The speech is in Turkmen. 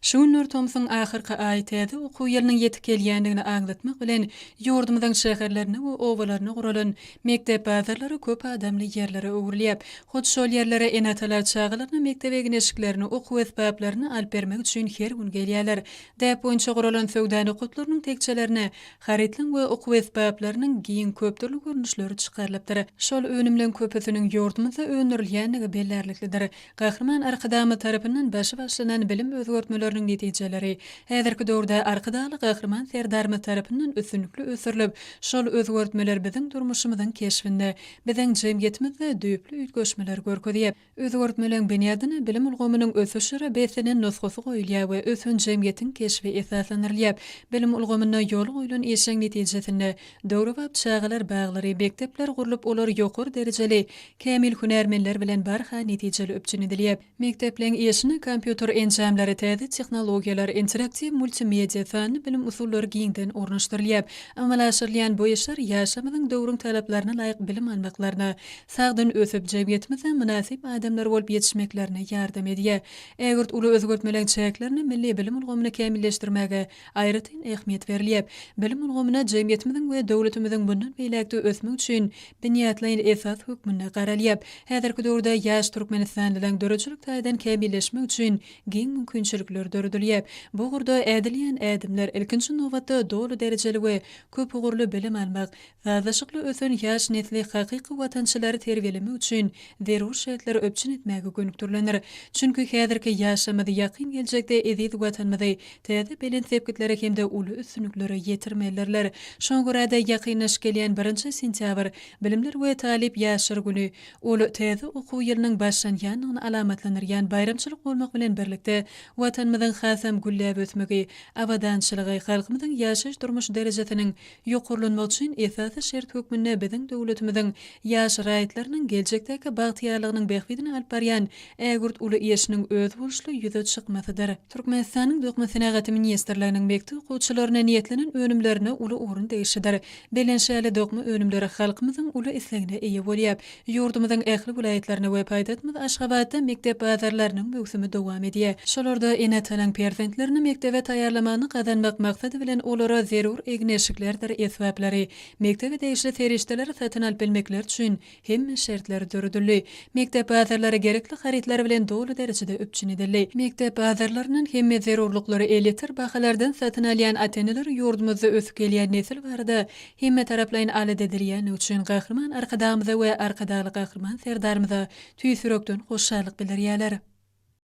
Şu günler tomsuň ahyrky aýy täze okuw ýylynyň ýetip gelýändigini aňlatmak bilen, ýurdumyzyň şäherlerinde we obalarynda guralan mekdep bazarlary köp adamly ýerlere öwrülýär. Hut şol ýerlere ene-atalar çagalaryna mekdep egin-eşiklerini, okuw esbaplaryny alyp bermek üçin her gün gelýärler. Däp boýunça guralan söwda nokatlarynyň tekjelerine harytlaryň we okuw esbaplarynyň giň köpdürli görnüşleri çykarylypdyr. Şol önümleň köpüsiniň ýurdumyzda öndürilýändigi bellärliklidir. Gahryman Arkadagymyz tarapyndan başy başlanan bilim özgertmeleriniň netijeleri häzirki döwürde Arkadagly Gahryman Serdarymyz tarapyndan üstünlikli ösdürilip, şol özgertmeler biziň durmuşymyzyň keşbinde, biziň jemgyýetimizde düýpli üýtgeşmeleri görkezýär. Özgertmeleň binýadyna bilim ulgamynyň ösüşlere beslenen nusgasy goýulýar we ösen jemgyýetiň keşbi esaslandyrylýar. Bilim ulgamynda ýola goýlan işiň netijesinde döwrebap çagalar baglary, mekdepler gurlup, olar ýokary derejeli Kämil hünärmenler bilen barha netijeli üpjün edilýär. Mekdepleň işine kompýuter enjamlary, täze tehnologiýalar, interaktiw multimediýa, sanly bilim usullary giňden ornaşdyrylýar. Amala aşyrylýan bu işler ýaşlarymyzyň döwrüň talaplaryna laýyk bilim almaklaryna, sagdyn ösüp, jemgyýetimizde mynasyp adamlar bolup ýetişmeklerine ýardam edýär. Ägirt uly özgertmeleň çäklerinde milli bilim ulgamyny kämilleşdirmäge aýratyn ähmiýet berilýär. Bilim ulgamyna jemgyýetimiziň we döwletimiziň mundan beýläk-de ösmegi üçin binýatlaýyn esas hökmünde garalýar. Häzirki döwürde ýaş türkmenistanlylaryň döredijilik taýdan kämilleşmegi üçin giň mümkinçilikler döredilýär. Bu ugurda ädilýän ädimler, ilkinji nobatda, doly derejeli we köpugurly bilim almak, sazlaşykly ösen ýaş nesli hakyky watançylary terbiýelemek üçin zerur şertleri üpjün etmäge gönükdirilendir. Çünki häzirki ýaşlarymyz ýakyn geljekde eziz Watanymyzy täze belent sepgitlere hem-de uly üstünliklere ýetirmelidirler. Şoňa görä-de, ýakynlaşyp gelýän birinji sentýabr, Bilimler we talyp ýaşlar güni, ol täze okuw ýylynyň başlanýandygyny alamatlandyrýan baýramçylyk bolmak bilen birlikde, Watanymyzyň hasam gülläp ösmegi, abadançylygy, halkymyzyň ýaşaýyş-durmuş derejesiniň ýokarlanmagy üçin esasy şert hökmünde biziň döwletimiziň ýaş raýatlarynyň geljekdäki bagtyýarlygynyň bähbidine alyp barýan ägirt uly işiniň özboluşly ýüze çykmasydyr. Türkmenistanyň Dokma senagaty ministrliginiň mekdep okuwçylaryna niýetlenen önümlerine uly orun degişlidir. Belent şähli dokma önümleri halkymyzyň uly islegine eýe bolýar. Ýurdumyzyň ähli welaýatlarynda we paýtagtymyz Aşgabatda mekdep bazarlarynyň möwsümi dowam edýär. Şolarda ene-atalaryň perzentlerini mekdebe taýýarlamagyny gazanmak maksady bilen olara zerur egin-eşiklerdir esbaplary, mekdebe degişli serişdeleri satyn alyp bilmekleri üçin hemme şertler döredildi. Mekdep bazarlary gerekli harytlar bilen doly derejede üpjün edildi. Mekdep bazarlaryndan hemme zerurlyklary elýeter bahalardan satyn alýan ata-eneler ýurdumyzda ösüp gelýän nesil barada Hemmetaraplaýyn alada edilýändigi üçin Gahryman Arkadagymyza we Arkadagly Gahryman Serdarymyza tüýs ýürekden hoşallyk bildirýärler.